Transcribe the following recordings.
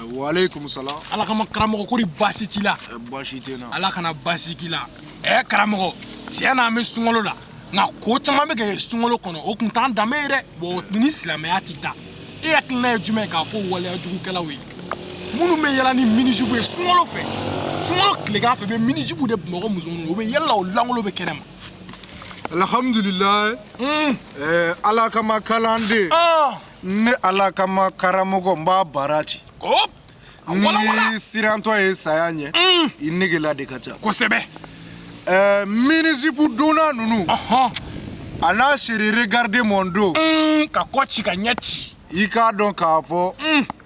Waaleykum salam. Ala kama karamɔgɔ, kori baasi t'i la? Baasi tɛ n na. Ala kana baasi k'i la. Karamɔgɔ, tiɲɛ na an bɛ sunkalo la, nka ko caman bɛ kɛ sunkalo kɔnɔ, o kun t'an danbe ye dɛ. Bon, ni silamɛya tɛ taa, e hakilina ye jumɛn ye k'a fɔ waleya jugukɛlaw ye minnu bɛ yala ni mini-jupe ye sunkalo fɛ, sunkalo tilegan fɛ, bɛ mini-jupe de Bamakɔ musomaninw, u bɛ yɛlɛ la, o lankolon bɛ kɛnɛ ma? Alhamdulilayi. Ala kama kalanden, ne Ala kama karamɔgɔ, n b'a baara ci. Ko a walawala. Ni sirantɔ ye saya ɲɛ, i negela de ka ca. Mini-jupe donna ninnu, a n'a chéri, regarde mon dos. Ka kɔ ci, ka ɲɛ ci. I k'a dɔn k'a fɔ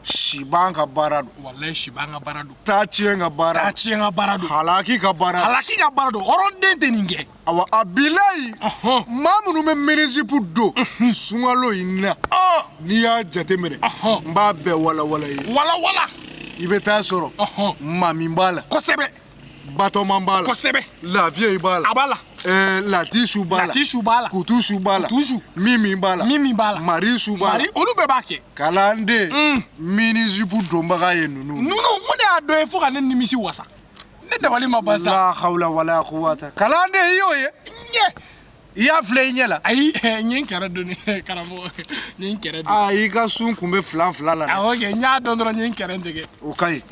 siban ka baara don. Walayi, si b'an ka baara don. Taa tiɲɛ ka baara. Taa tiɲɛ ka baara don. Halaki ka baara don. Halaki ka baara don, hɔrɔnden tɛ nin kɛ. Awa, a bilayi, maa minnu bɛ mini-jupe don sunkalo in na, n'i y'a jateminɛ, n b'a bɛɛ walawala i ye. Walawala. I bɛ taa sɔrɔ Mami b'a la, Batɔman b'a la, Lafiye b'a la, A b'a la. Latisu b'a la, Latisu b'a la. Kutusu b'a la, Kutusu. Mimi b'a la, Mimi b'a la, Marisu b'a la. Mari, olu bɛɛ b'a kɛ. Kalanden, mini-jupe donbaga ye ninnu. Ninnu, mun de y'a dɔn ye fo ka ne nimisi wasa? Ne dabali ma ban sa. La hawla wala quwwata. Kalanden, i y'o ye? Ɲɛ. I y'a filɛ i ɲɛ la? Ayi, n ye n kɛrɛ don ne karamɔgɔ, n ye n kɛrɛ don. Aa, i ka sun kun bɛ filan fila la dɛ. Awɔ kɛ, n y'a dɔn dɔrɔn, n ye n kɛrɛ tigɛ. O ka ɲi.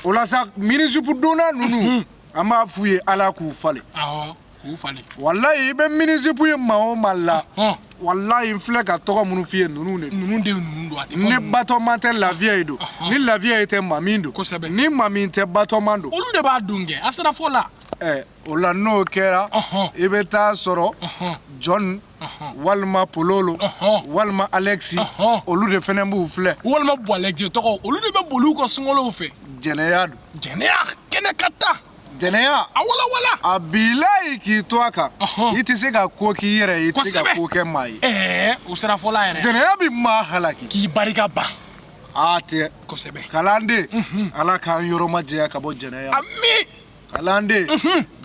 O la sa, mini-jupe donna ninnu, an b'a f'u ye Ala k'u falen. Awɔ, k'u falen. Walayi, i bɛ mini-jupe ye maa o maa la, walayi, n filɛ ka tɔgɔ minnu f'i ye, ninnu de don. Ninnu de ye ninnu don, a tɛ fɔ Ni ninnu. Batɔman tɛ, Lafiya ye don. Ni Lafiya ye tɛ, Mami don. Ni Mami tɛ, Batɔman don. Olu de b'a don kɛ, a sera fɔ la. O la, n'o kɛra, i bɛ taa sɔrɔ John walima Pololo walima Alexi, olu de fɛnɛ b'u filɛ. Walima Buwalɛkɛ tɔgɔ, olu de bɛ boli u ka sunkalow fɛ. Jɛnɛya don. Jɛnɛya kɛnɛ ka taa. Jɛnɛya. A walawala. A bilayi, k'i to a kan, i tɛ se ka ko k'i yɛrɛ ye, i tɛ se ka ko kɛ maa ye. O sera fɔla yɛrɛ. Jɛnɛya bɛ maa halaki. K'i barika ban. A tɛ. Kalanden, Ala k'an yɔrɔ ma jɛya ka bɔ jɛnɛya ma. Ami. Kalanden,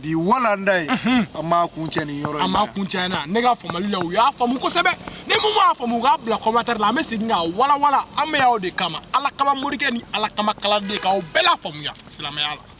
bi walanda ye, an b'a kuncɛ nin yɔrɔ An in b'a na. kuncɛ na. Ne ka faamuyali la, u y'a faamu kosɛbɛ. Ni mun m'a faamu, u k'a bila commentaire la, an bɛ segin k'a walawala. An bɛ y'aw de kama, Ala kama morikɛ ni Ala kama kalanden, k'aw bɛɛ la faamuya silamɛya la.